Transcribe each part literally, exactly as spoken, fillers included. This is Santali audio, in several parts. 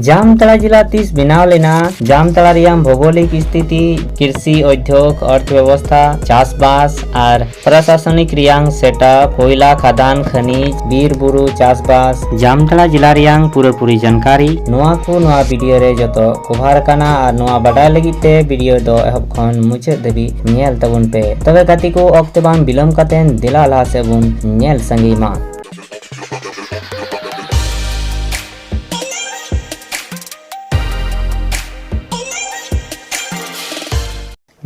ᱡᱟᱢᱛᱟᱲᱟ ᱡᱤᱞᱟ ᱛᱤᱥ ᱵᱮᱱᱟᱣ ᱞᱮᱱᱟ? ᱡᱟᱢᱛᱟᱲᱟ ᱨᱮᱭᱟᱜ ᱵᱷᱳᱜᱳᱞᱤᱠ ᱥᱛᱷᱤᱛᱤ, ᱠᱨᱤᱥᱤ ᱩᱫᱽᱭᱳᱜᱽ, ᱚᱨᱛᱷ ᱵᱮᱵᱚᱥᱛᱷᱟ, ᱪᱟᱥᱵᱟᱥ ᱟᱨ ᱯᱨᱚᱥᱟᱥᱚᱱᱤᱠ ᱨᱮᱭᱟᱜ ᱥᱮᱴᱟᱯ, ᱠᱚᱭᱞᱟ ᱠᱷᱟᱫᱟᱱ, ᱠᱷᱟᱹᱱᱤᱡ, ᱵᱤᱨ ᱵᱩᱨᱩ, ᱪᱟᱥᱵᱟᱥ, ᱡᱟᱢᱛᱟᱲᱟ ᱡᱤᱞᱟ ᱨᱮᱭᱟᱜ ᱯᱩᱨᱟᱹᱯᱩᱨᱤ ᱡᱟᱱᱠᱟᱨᱤ, ᱱᱚᱣᱟ ᱠᱚ ᱱᱚᱣᱟ ᱵᱷᱤᱰᱤᱭᱳ ᱨᱮ ᱡᱚᱛᱚ ᱠᱚᱵᱷᱟᱨ ᱟᱠᱟᱱᱟ᱾ ᱟᱨ ᱱᱚᱣᱟ ᱵᱟᱰᱟᱭ ᱞᱟᱹᱜᱤᱫ ᱛᱮ ᱵᱷᱤᱰᱤᱭᱳ ᱫᱚ ᱮᱦᱚᱵ ᱠᱷᱚᱱ ᱢᱩᱪᱟᱹᱫ ᱫᱷᱟᱹᱵᱤᱡ ᱧᱮᱞ ᱛᱟᱵᱚᱱ ᱯᱮ᱾ ᱛᱚᱵᱮ ᱜᱟᱛᱮ ᱠᱚ, ᱚᱠᱛᱮ ᱵᱟᱝ ᱵᱤᱞᱚᱢ ᱠᱟᱛᱮ ᱫᱮᱞᱟ ᱞᱟᱦᱟ ᱥᱮᱫ ᱵᱚᱱ ᱧᱮᱞ ᱥᱟᱸᱜᱮᱭ ᱢᱟ᱾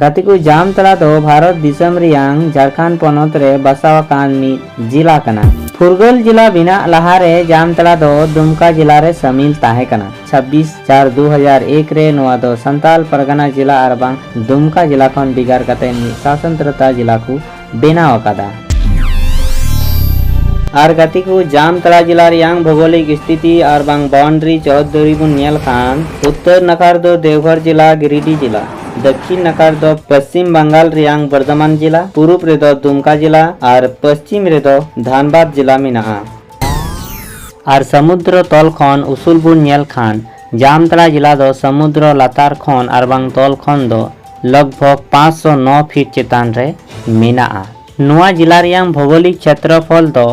ᱜᱟᱛᱮ ᱠᱚ, ᱡᱟᱢᱛᱟᱲᱟ ᱫᱚ ᱵᱷᱟᱨᱚᱛ ᱫᱤᱥᱚᱢ ᱨᱮᱭᱟᱝ ᱡᱷᱟᱲᱠᱷᱚᱸᱰ ᱯᱚᱱᱚᱛ ᱨᱮ ᱵᱟᱥᱟ ᱟᱠᱟᱱ ᱢᱤᱫ ᱡᱤᱞᱟ ᱠᱟᱱᱟ᱾ ᱯᱷᱩᱨᱜᱟᱹᱞ ᱡᱤᱞᱟ ᱵᱮᱱᱟᱜ ᱞᱟᱦᱟᱨᱮ ᱡᱟᱢᱛᱟᱲᱟ ᱫᱚ ᱫᱩᱢᱠᱟ ᱡᱤᱞᱟ ᱨᱮ ᱥᱟᱹᱢᱤᱞ ᱛᱟᱦᱮᱸ ᱠᱟᱱᱟ᱾ ᱪᱷᱟᱵᱵᱤᱥ ᱪᱟᱨ ᱫᱩ ᱦᱟᱡᱟᱨ ᱮᱠ ᱨᱮ ᱱᱚᱣᱟ ᱫᱚ ᱥᱟᱱᱛᱟᱞ ᱯᱟᱨᱜᱟᱱᱟ ᱡᱤᱞᱟ ᱟᱨ ᱵᱟᱝ ᱫᱩᱢᱠᱟ ᱡᱤᱞᱟ ᱠᱷᱚᱱ ᱵᱷᱮᱜᱟᱨ ᱠᱟᱛᱮ ᱢᱤᱫ ᱥᱟᱥᱚᱱᱛᱨᱚᱛᱟ ᱡᱤᱞᱟ ᱠᱚ ᱵᱮᱱᱟᱣ ᱟᱠᱟᱫᱟ᱾ ᱟᱨ ᱜᱟᱛᱮ ᱠᱚ, ᱡᱟᱢᱛᱟᱲᱟ ᱡᱤᱞᱟ ᱨᱮᱭᱟᱝ ᱵᱷᱳᱜᱳᱞᱤᱠ ᱥᱛᱷᱤᱛᱤ ᱟᱨ ᱵᱟᱝ ᱵᱟᱣᱩᱱᱰᱨᱤ ᱪᱚᱦᱚᱫ ᱫᱷᱩᱨᱤ ᱵᱚᱱ ᱧᱮᱞ ᱠᱷᱟᱱ, ᱩᱛᱛᱚᱨ ᱱᱟᱠᱷᱟ ᱨᱮᱫᱚ ᱫᱮᱣᱜᱷᱚᱨ ᱡᱤᱞᱟ, ᱜᱤᱨᱤᱰᱤ ᱡᱤᱞᱟ, ᱫᱚᱠᱠᱷᱤᱱ ᱱᱟᱠᱷᱟ ᱨᱮᱫᱚ ᱯᱚᱥᱪᱤᱢ ᱵᱟᱝᱜᱟᱞ ᱨᱮᱭᱟᱝ ᱵᱚᱨᱫᱷᱚᱢᱟᱱ ᱡᱤᱞᱟ, ᱯᱩᱨᱩᱵ ᱨᱮᱫᱚ ᱫᱩᱢᱠᱟ ᱡᱤᱞᱟ ᱟᱨ ᱯᱚᱥᱪᱤᱢ ᱨᱮᱫᱚ ᱫᱷᱟᱱᱵᱟᱫᱽ ᱡᱤᱞᱟ ᱢᱮᱱᱟᱜᱼᱟ᱾ ᱟᱨ ᱥᱟᱢᱩᱫᱨᱚ ᱛᱚᱞ ᱠᱷᱚᱱ ᱩᱥᱩᱞ ᱵᱚᱱ ᱧᱮᱞ ᱠᱷᱟᱱ, ᱡᱟᱢᱛᱟᱲᱟ ᱡᱤᱞᱟ ᱫᱚ ᱥᱟᱢᱩᱫᱨᱚ ᱞᱟᱛᱟᱨ ᱠᱷᱚᱱ ᱟᱨ ᱵᱟᱝ ᱛᱚᱞ ᱠᱷᱚᱱ ᱫᱚ ᱞᱚᱜᱽᱵᱷᱚᱜᱽ ᱯᱟᱸᱪᱥᱚ ᱱᱚ ᱯᱷᱤᱴ ᱪᱮᱛᱟᱱ ᱨᱮ ᱢᱮᱱᱟᱜᱼᱟ᱾ ᱱᱚᱣᱟ ᱡᱤᱞᱟ ᱨᱮᱭᱟᱝ ᱵᱷᱳᱜᱳᱞᱤᱠ ᱪᱷᱮᱛᱨᱚᱯᱷᱚᱞ ᱫᱚ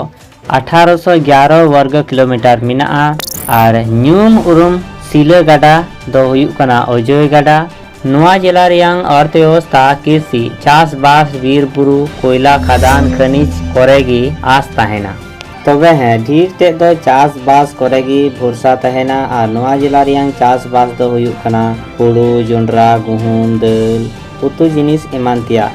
ᱟᱴᱷᱟᱨᱚᱥᱚ ᱮᱜᱟᱨᱚ ᱵᱚᱨᱜᱚ ᱠᱤᱞᱳᱢᱤᱴᱟᱨ ᱢᱮᱱᱟᱜᱼᱟ ᱟᱨ ᱧᱩᱢ ᱩᱨᱩᱢ ᱥᱤᱞᱟᱹ ᱜᱟᱰᱟ ᱫᱚ ᱦᱩᱭᱩᱜ ᱠᱟᱱᱟ ᱚᱡᱚᱭ ᱜᱟᱰᱟ᱾ ᱱᱚᱣᱟ ᱡᱮᱞᱟ ᱨᱮᱭᱟᱝ ᱚᱨᱛᱷ ᱵᱮᱵᱚᱥᱛᱷᱟ ᱠᱨᱤᱥᱤ, ᱪᱟᱥᱵᱟᱥ, ᱵᱤᱨ ᱵᱩᱨᱩ, ᱠᱚᱭᱞᱟ ᱠᱷᱟᱫᱟᱱ, ᱠᱷᱟᱹᱱᱤᱡᱽ ᱠᱚᱨᱮ ᱜᱮ ᱟᱥ ᱛᱟᱦᱮᱱᱟ᱾ ᱛᱚᱵᱮ ᱦᱮᱸ, ᱰᱷᱮᱨ ᱛᱮᱫ ᱫᱚ ᱪᱟᱥᱵᱟᱥ ᱠᱚᱨᱮ ᱜᱮ ᱵᱷᱚᱨᱥᱟ ᱛᱟᱦᱮᱱᱟ ᱟᱨ ᱱᱚᱣᱟ ᱡᱮᱞᱟ ᱨᱮᱭᱟᱝ ᱪᱟᱥᱵᱟᱥ ᱫᱚ ᱦᱩᱭᱩᱜ ᱠᱟᱱᱟ ᱦᱩᱲᱩ, ᱡᱚᱱᱰᱨᱟ, ᱜᱩᱦᱩᱢ, ᱫᱟᱹᱞ, ᱩᱛᱩ ᱡᱤᱱᱤᱥ ᱮᱢᱟᱱ ᱛᱮᱭᱟᱜ᱾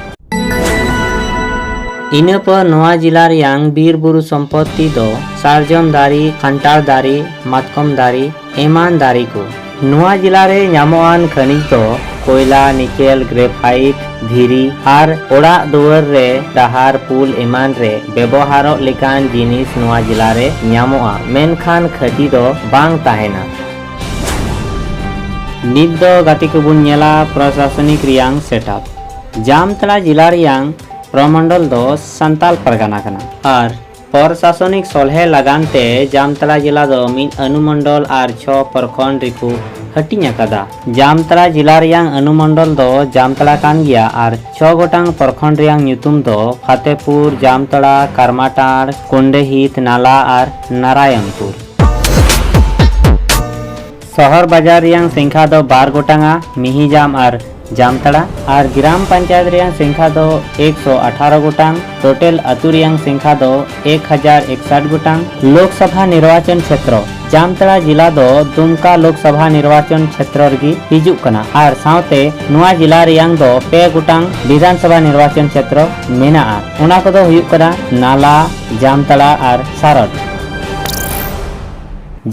ᱤᱱᱟᱹ ᱯᱚᱨ ᱱᱚᱣᱟ ᱡᱮᱞᱟ ᱨᱮᱭᱟᱝ ᱵᱤᱨ ᱵᱩᱨᱩ ᱥᱚᱢᱯᱚᱛᱛᱤ ᱫᱚ ᱥᱟᱨᱡᱚᱢ ᱫᱟᱨᱮ, ᱠᱟᱱᱴᱷᱟᱲ ᱫᱟᱨᱮ, ᱢᱟᱛᱠᱚᱢ ᱫᱟᱨᱮ ᱮᱢᱟᱱ ᱫᱟᱨᱮ ᱠᱚ᱾ ᱱᱚᱣᱟ ᱡᱮᱞᱟ ᱨᱮ ᱧᱟᱢᱚᱜ ᱟᱱ ᱠᱷᱟᱹᱱᱤᱡᱽ ᱫᱚ ᱠᱚᱭᱞᱟ, ᱱᱤᱠᱮᱞ, ᱜᱨᱮᱯᱷᱟᱭᱤᱴ, ᱫᱷᱤᱨᱤ ᱟᱨ ᱚᱲᱟᱜ ᱫᱩᱣᱟᱹᱨ ᱨᱮ ᱰᱟᱦᱟᱨ, ᱯᱩᱞ ᱮᱢᱟᱱ ᱨᱮ ᱵᱮᱵᱚᱦᱟᱨᱚᱜ ᱞᱮᱠᱟᱱ ᱡᱤᱱᱤᱥ ᱱᱚᱣᱟ ᱡᱮᱞᱟ ᱨᱮ ᱧᱟᱢᱚᱜᱼᱟ, ᱢᱮᱱᱠᱷᱟᱱ ᱠᱷᱟᱹᱴᱤ ᱫᱚ ᱵᱟᱝ ᱛᱟᱦᱮᱱᱟ᱾ ᱱᱤᱛ ᱫᱚ ᱜᱟᱛᱮ ᱠᱚᱵᱚᱱ ᱧᱮᱞᱟ ᱯᱨᱚᱥᱟᱥᱚᱱᱤᱠ ᱨᱮᱭᱟᱝ ᱥᱮᱴᱟᱯ᱾ ᱡᱟᱢᱛᱟᱲᱟ ᱡᱮᱞᱟ ᱨᱮᱭᱟᱝ ᱯᱨᱚᱢᱚᱱᱰᱚᱞ ᱫᱚ ᱥᱟᱱᱛᱟᱞ ᱯᱟᱨᱜᱟᱱᱟ ᱠᱟᱱᱟ ᱟᱨ ᱯᱨᱚᱥᱟᱥᱚᱱᱤᱠ ᱥᱚᱞᱦᱮ ᱞᱟᱜᱟᱱ ᱛᱮ ᱡᱟᱢᱛᱟᱲᱟ ᱡᱮᱞᱟ ᱫᱚ ᱢᱤᱫ ᱚᱱᱩᱢᱚᱱᱰᱚᱞ ᱟᱨ ᱪᱷᱚ ᱯᱨᱚᱠᱷᱚᱸᱰ ᱨᱮᱠᱚ ᱦᱟᱹᱴᱤᱧ ᱟᱠᱟᱫᱟ᱾ ᱡᱟᱢᱛᱟᱲᱟ ᱡᱮᱞᱟ ᱨᱮᱭᱟᱝ ᱚᱱᱩᱢᱚᱱᱰᱚᱞ ᱫᱚ ᱡᱟᱢᱛᱟᱲᱟ ᱠᱟᱱ ᱜᱮᱭᱟ ᱟᱨ ᱪᱷᱚ ᱜᱚᱴᱟᱝ ᱯᱨᱚᱠᱷᱚᱸᱰ ᱨᱮᱭᱟᱝ ᱧᱩᱛᱩᱢ ᱫᱚ ᱯᱷᱟᱛᱮᱯᱩᱨ, ᱡᱟᱢᱛᱟᱲᱟ, ᱠᱟᱨᱢᱟᱴᱟᱲ, ᱠᱚᱱᱰᱮᱦᱤᱛ, ᱱᱟᱞᱟ ᱟᱨ ᱱᱟᱨᱟᱭᱚᱱᱯᱩᱨ᱾ ᱥᱚᱦᱚᱨ ᱵᱟᱡᱟᱨ ᱨᱮᱭᱟᱝ ᱥᱮᱝᱠᱷᱟ ᱫᱚ ᱵᱟᱨ ᱜᱚᱴᱟᱝᱟ, ᱢᱤᱦᱤᱡᱟᱢ ᱟᱨ ᱡᱟᱢᱛᱟᱲᱟ᱾ ᱟᱨ ᱜᱨᱟᱢ ᱯᱚᱧᱪᱟᱭᱮᱛ ᱨᱮᱭᱟᱝ ᱥᱮᱝᱠᱷᱟ ᱫᱚ ᱮᱠᱥᱚ ᱟᱴᱷᱟᱨᱚ ᱜᱚᱴᱟᱝ, ᱴᱳᱴᱟᱞ ᱟᱹᱛᱩ ᱨᱮᱭᱟᱝ ᱥᱮᱝᱠᱷᱟ ᱫᱚ ᱮᱠ ᱦᱟᱡᱟᱨ ᱮᱠᱥᱟᱴ ᱜᱚᱴᱟᱝ᱾ ᱞᱳᱠᱥᱚᱵᱷᱟ ᱱᱤᱨᱵᱟᱪᱚᱱ ᱪᱷᱮᱛᱨᱚ, ᱡᱟᱢᱛᱟᱲᱟ ᱡᱮᱞᱟ ᱫᱚ ᱫᱩᱢᱠᱟ ᱞᱳᱠᱥᱚᱵᱷᱟ ᱱᱤᱨᱵᱟᱪᱚᱱ ᱪᱷᱮᱛᱨᱚ ᱨᱮᱜᱮ ᱦᱤᱡᱩᱜ ᱠᱟᱱᱟ ᱟᱨ ᱥᱟᱶᱛᱮ ᱱᱚᱣᱟ ᱡᱮᱞᱟ ᱨᱮᱭᱟᱝ ᱫᱚ ᱯᱮ ᱜᱚᱴᱟᱝ ᱵᱤᱫᱷᱟᱱ ᱥᱚᱵᱷᱟ ᱱᱤᱨᱵᱟᱪᱚᱱ ᱪᱷᱮᱛᱨᱚ ᱢᱮᱱᱟᱜᱼᱟ᱾ ᱚᱱᱟ ᱠᱚᱫᱚ ᱦᱩᱭᱩᱜ ᱠᱟᱱᱟ ᱱᱟᱞᱟ, ᱡᱟᱢᱛᱟᱲᱟ ᱟᱨ ᱥᱟᱨᱚᱴ᱾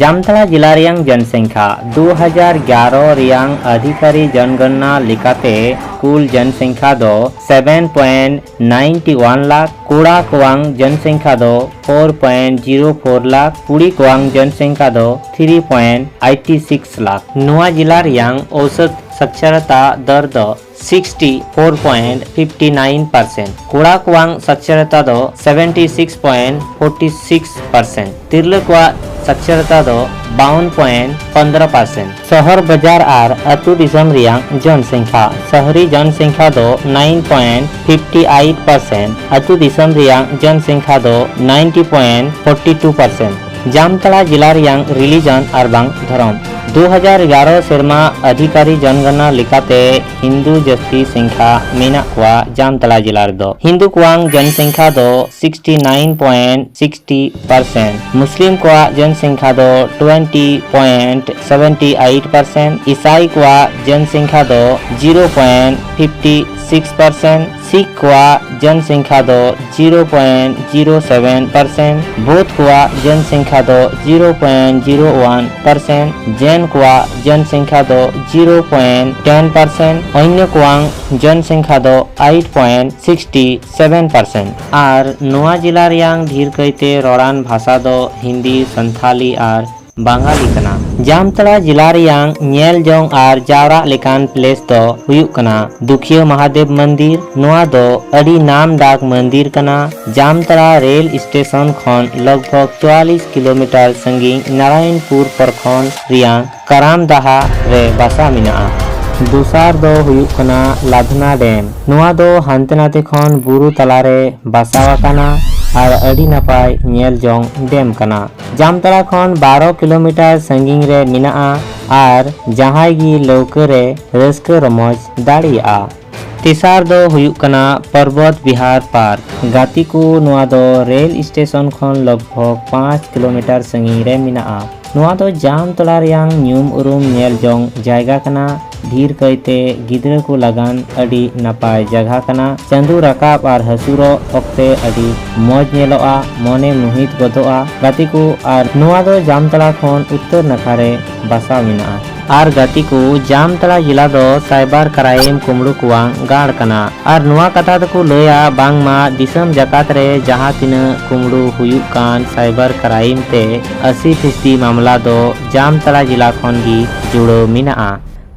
ᱡᱟᱢᱛᱟᱲᱟ ᱡᱮᱞᱟ ᱨᱮᱭᱟᱝ ᱡᱚᱱᱥᱚᱝᱠᱷᱟ ᱫᱩ ᱦᱟᱡᱟᱨ ᱮᱜᱟᱨᱚ ᱨᱮᱭᱟᱝ ᱟᱫᱷᱤᱠᱟᱨᱤ ᱡᱚᱱᱜᱚᱱᱱᱟ ᱞᱮᱠᱟᱛᱮ ᱠᱩᱞ ᱡᱚᱱᱥᱚᱝᱠᱷᱟ ᱫᱚ seven point ninety one lakh, ᱠᱚᱲᱟ ᱠᱚᱣᱟᱝ ᱡᱚᱱᱥᱚᱝᱠᱷᱟ ᱫᱚ four point zero four lakh, ᱠᱩᱲᱤ ᱠᱚᱣᱟᱝ ᱡᱚᱱᱥᱚᱝᱠᱷᱟ ᱫᱚ three point eighty six lakh. ᱱᱚᱣᱟ ᱡᱮᱞᱟ ᱨᱮᱭᱟᱝ ᱳᱥᱚᱛ ᱥᱟᱠᱪᱟᱨᱚᱛᱟ ᱫᱚᱨ ᱫᱚ sixty four point fifty nine percent, ᱠᱚᱲᱟ ᱠᱚᱣᱟᱝ ᱥᱟᱠᱪᱟᱨᱚᱛᱟ ᱫᱚ seventy six point forty six percent, ᱛᱤᱨᱞᱟᱹ ᱠᱚᱣᱟᱜ ᱥᱟᱠᱪᱟᱨᱚᱛᱟ ᱫᱚ ᱵᱟᱣᱚᱱ point ᱯᱚᱱᱫᱽᱨᱚ percent᱾ ᱥᱚᱦᱚᱨ ᱵᱟᱡᱟᱨ ᱟᱨ ᱟᱹᱛᱩ ᱫᱤᱥᱚᱢ ᱨᱮᱭᱟᱜ ᱡᱚᱱᱥᱚᱝᱠᱷᱟ, ᱥᱚᱦᱚᱨᱤ ᱡᱚᱱᱥᱚᱝᱠᱷᱟ ᱫᱚ nine point fifty eight percent, ᱟᱹᱛᱩ ᱫᱤᱥᱚᱢ ᱨᱮᱭᱟᱜ ᱡᱚᱱᱥᱚᱝᱠᱷᱟ ᱫᱚ ninety point forty two percent᱾ Jamtara ᱡᱮᱞᱟ ᱨᱮᱭᱟᱜ religion ᱟᱨ ᱵᱟᱝ ᱫᱷᱚᱨᱚᱢ, ᱫᱩ ᱦᱟᱡᱟᱨ ᱮᱜᱟᱨᱚ ᱥᱮᱨᱢᱟ ᱟᱫᱷᱤᱠᱟᱨᱤ ᱡᱚᱱᱜᱚᱱᱟ ᱞᱮᱠᱟᱛᱮ ᱦᱤᱱᱫᱩ ᱡᱟᱹᱥᱛᱤ ᱥᱮᱝᱠᱷᱟ ᱢᱮᱱᱟᱜ ᱠᱚᱣᱟ ᱡᱟᱢᱛᱟᱲᱟ ᱡᱮᱞᱟ ᱨᱮᱫᱚ᱾ ᱦᱤᱱᱫᱩ ᱠᱚᱣᱟᱝ ᱡᱚᱱᱥᱚᱝᱠᱷᱟ ᱫᱚ sixty nine point sixty percent, ᱢᱩᱥᱞᱤᱢ ᱠᱚᱣᱟᱜ ᱡᱚᱱᱥᱚᱝᱠᱷᱟ ᱫᱚ twenty point seventy eight percent, ᱤᱥᱟᱭ ᱠᱚᱣᱟᱜ ᱡᱚᱱᱥᱚᱝᱠᱷᱟ ᱫᱚ zero point fifty six percent, ᱥᱤᱠᱷ ᱠᱚᱣᱟᱜ ᱡᱚᱱᱥᱚᱝᱠᱷᱟ ᱫᱚ zero point zero seven percent, Bodh ᱠᱚᱣᱟᱜ ᱡᱚᱱᱥᱚᱝᱠᱷᱟ ᱫᱚ zero point zero one percent, ᱡᱮᱱ ᱠᱚᱣᱟᱜ ᱡᱚᱱᱥᱚᱝᱠᱷᱟ ᱫᱚ zero point ten percent, ᱚᱱᱱᱚ ᱠᱚᱣᱟᱝ ᱡᱚᱱᱥᱚᱝᱠᱷᱟ ᱫᱚ eight point sixty seven percent᱾ ᱟᱨ ᱱᱚᱣᱟ ᱡᱮᱞᱟ ᱨᱮᱭᱟᱝ ᱰᱷᱮᱨ ᱠᱟᱭᱛᱮ ᱨᱚᱲᱟᱱ ᱵᱷᱟᱥᱟ ᱫᱚ ᱦᱤᱱᱫᱤ, ᱥᱟᱱᱛᱷᱟᱞᱤ ᱟᱨ ᱵᱟᱝᱜᱟᱞᱤ ᱠᱟᱱᱟ᱾ ᱡᱟᱢᱛᱟᱲᱟ ᱡᱤᱞᱟ ᱨᱮᱭᱟᱝ ᱧᱮᱞ ᱡᱚᱝ ᱟᱨ ᱡᱟᱣᱨᱟᱜ ᱞᱮᱠᱟᱱ place ᱫᱚ ᱦᱩᱭᱩᱜ ᱠᱟᱱᱟ ᱫᱩᱠᱷᱤᱭᱟᱹ ᱢᱟᱦᱟᱫᱮᱵ ᱢᱚᱱᱫᱤᱨ᱾ ᱱᱚᱣᱟ ᱫᱚ ᱟᱹᱰᱤ ᱱᱟᱢ ᱰᱟᱠ ᱢᱚᱱᱫᱤᱨ ᱠᱟᱱᱟ᱾ ᱡᱟᱢᱛᱟᱲᱟ ᱨᱮᱞ ᱥᱴᱮᱥᱚᱱ ᱠᱷᱚᱱ ᱞᱚᱜᱽᱵᱷᱚᱜᱽ ᱪᱩᱣᱟᱞᱤᱥ ᱠᱤᱞᱳᱢᱤᱴᱟᱨ ᱥᱟᱺᱜᱤᱧ ᱱᱟᱨᱟᱭᱚᱱᱯᱩᱨ ᱯᱨᱚᱠᱷᱚᱸᱰ ᱨᱮᱭᱟᱝ ᱠᱟᱨᱟᱢᱫᱟᱦᱟ ᱨᱮ ᱵᱟᱥᱟ ᱢᱮᱱᱟᱜᱼᱟ᱾ ᱫᱚᱥᱟᱨ ᱫᱚ ᱦᱩᱭᱩᱜ ᱠᱟᱱᱟ ᱞᱟᱫᱷᱱᱟ ᱰᱮᱢ᱾ ᱱᱚᱣᱟ ᱫᱚ ᱦᱟᱱᱛᱮ ᱱᱟᱛᱮ ᱠᱷᱚᱱ ᱵᱩᱨᱩ ᱛᱟᱞᱟᱨᱮ ᱵᱟᱥᱟᱣ ᱟᱠᱟᱱᱟ ᱟᱨ ᱟᱹᱰᱤ ᱱᱟᱯᱟᱭ ᱧᱮᱞ ᱡᱚᱝ ᱰᱮᱢ ᱠᱟᱱᱟ᱾ ᱡᱟᱢᱛᱟᱲᱟ ᱠᱷᱚᱱ ᱵᱟᱨᱚ ᱠᱤᱞᱳᱢᱤᱴᱟᱨ ᱥᱟᱺᱜᱤᱧ ᱨᱮ ᱢᱮᱱᱟᱜᱼᱟ ᱟᱨ ᱡᱟᱦᱟᱸᱭ ᱜᱮ ᱞᱟᱹᱣᱠᱟᱹ ᱨᱮ ᱨᱟᱹᱥᱠᱟᱹ ᱨᱚᱢᱚᱡᱽ ᱫᱟᱲᱮᱭᱟᱜᱼᱟ᱾ ᱛᱮᱥᱟᱨ ᱫᱚ ᱦᱩᱭᱩᱜ ᱠᱟᱱᱟ ᱯᱚᱨᱵᱚᱛ ᱵᱤᱦᱟᱨ ᱯᱟᱨᱠ᱾ ᱜᱟᱛᱮ ᱠᱚ, ᱱᱚᱣᱟ ᱫᱚ ᱨᱮᱞ ᱥᱴᱮᱥᱚᱱ ᱠᱷᱚᱱ ᱞᱚᱜᱽᱵᱷᱚᱜᱽ ᱯᱟᱸᱪ ᱠᱤᱞᱳᱢᱤᱴᱟᱨ ᱥᱟᱺᱜᱤᱧ ᱨᱮ ᱢᱮᱱᱟᱜᱼᱟ᱾ ᱱᱚᱣᱟ ᱫᱚ ᱡᱟᱢᱛᱟᱲᱟ ᱨᱮᱭᱟᱝ ᱧᱩᱢ ᱩᱨᱩᱢ ᱧᱮᱞ ᱡᱚᱝ ᱡᱟᱭᱜᱟ ᱠᱟᱱᱟ᱾ ᱰᱷᱮᱨ ᱠᱟᱭᱛᱮ ᱜᱤᱫᱽᱨᱟᱹ ᱠᱚ ᱞᱟᱜᱟᱱ ᱟᱹᱰᱤ ᱱᱟᱯᱟᱭ ᱡᱟᱭᱜᱟ ᱠᱟᱱᱟ᱾ ᱪᱟᱸᱫᱳ ᱨᱟᱠᱟᱵ ᱟᱨ ᱦᱟᱹᱥᱩᱨᱚᱜ ᱚᱠᱛᱮ ᱟᱹᱰᱤ ᱢᱚᱡᱽ ᱧᱮᱞᱚᱜᱼᱟ, ᱢᱚᱱᱮ ᱢᱳᱦᱤᱛ ᱜᱚᱫᱚᱜᱼᱟ᱾ ᱜᱟᱛᱮ ᱠᱚ, ᱟᱨ ᱱᱚᱣᱟ ᱫᱚ ᱡᱟᱢᱛᱟᱲᱟ ᱠᱷᱚᱱ ᱩᱛᱛᱚᱨ ᱱᱟᱠᱷᱟ ᱨᱮ ᱵᱟᱥᱟ ᱢᱮᱱᱟᱜᱼᱟ᱾ ᱟᱨ ᱜᱟᱛᱮ ᱠᱚ, ᱡᱟᱢᱛᱟᱲᱟ ᱡᱮᱞᱟ ᱫᱚ cyber crime ᱠᱩᱢᱲᱩ ᱠᱚᱣᱟᱝ ᱜᱟᱲ ᱠᱟᱱᱟ᱾ ᱟᱨ ᱱᱚᱣᱟ ᱠᱟᱛᱷᱟ ᱫᱚᱠᱚ ᱞᱟᱹᱭᱟ ᱵᱟᱝᱢᱟ ᱫᱤᱥᱚᱢ ᱡᱟᱠᱟᱛ ᱨᱮ ᱡᱟᱦᱟᱸ ᱛᱤᱱᱟᱹᱜ ᱠᱩᱢᱲᱩ ᱦᱩᱭᱩᱜ ᱠᱟᱱ cyber crime ᱛᱮ ᱟᱥᱤ ᱯᱷᱤᱥᱫᱤ ᱢᱟᱢᱞᱟ ᱫᱚ ᱡᱟᱢᱛᱟᱲᱟ ᱡᱮᱞᱟ ᱠᱷᱚᱱ ᱜᱮ ᱡᱩᱲᱟᱹᱣ ᱢᱮᱱᱟᱜᱼᱟ᱾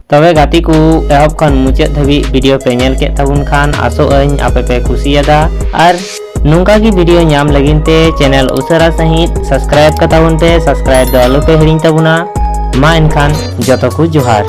ᱛᱚᱵᱮ ᱜᱟᱛᱮ ᱠᱚ, ᱮᱦᱚᱵ ᱠᱷᱚᱱ ᱢᱩᱪᱟᱹᱫ ᱫᱷᱟᱹᱵᱤᱡ video ᱯᱮ ᱧᱮᱞ ᱠᱮᱫ ᱛᱟᱵᱚᱱ ᱠᱷᱟᱱ ᱟᱥᱚᱜ ᱟᱹᱧ ᱟᱯᱮ ᱯᱮ ᱠᱩᱥᱤᱭᱟᱫᱟ᱾ ᱟᱨ ᱱᱚᱝᱠᱟ ᱜᱮ video ᱧᱟᱢ ᱞᱟᱹᱜᱤᱫ ᱛᱮ channel ᱩᱥᱟᱹᱨᱟ ᱥᱟᱺᱦᱤᱡ subscribe ᱠᱟᱛᱟᱵᱚᱱ ᱯᱮ᱾ Subscribe ᱫᱚ ᱟᱞᱚ ᱯᱮ ᱦᱤᱲᱤᱧ ᱛᱟᱵᱚᱱᱟ᱾ ᱢᱟ ᱮᱱᱠᱷᱟᱱ ᱡᱚᱛᱚ ᱠᱚ ᱡᱚᱦᱟᱨ᱾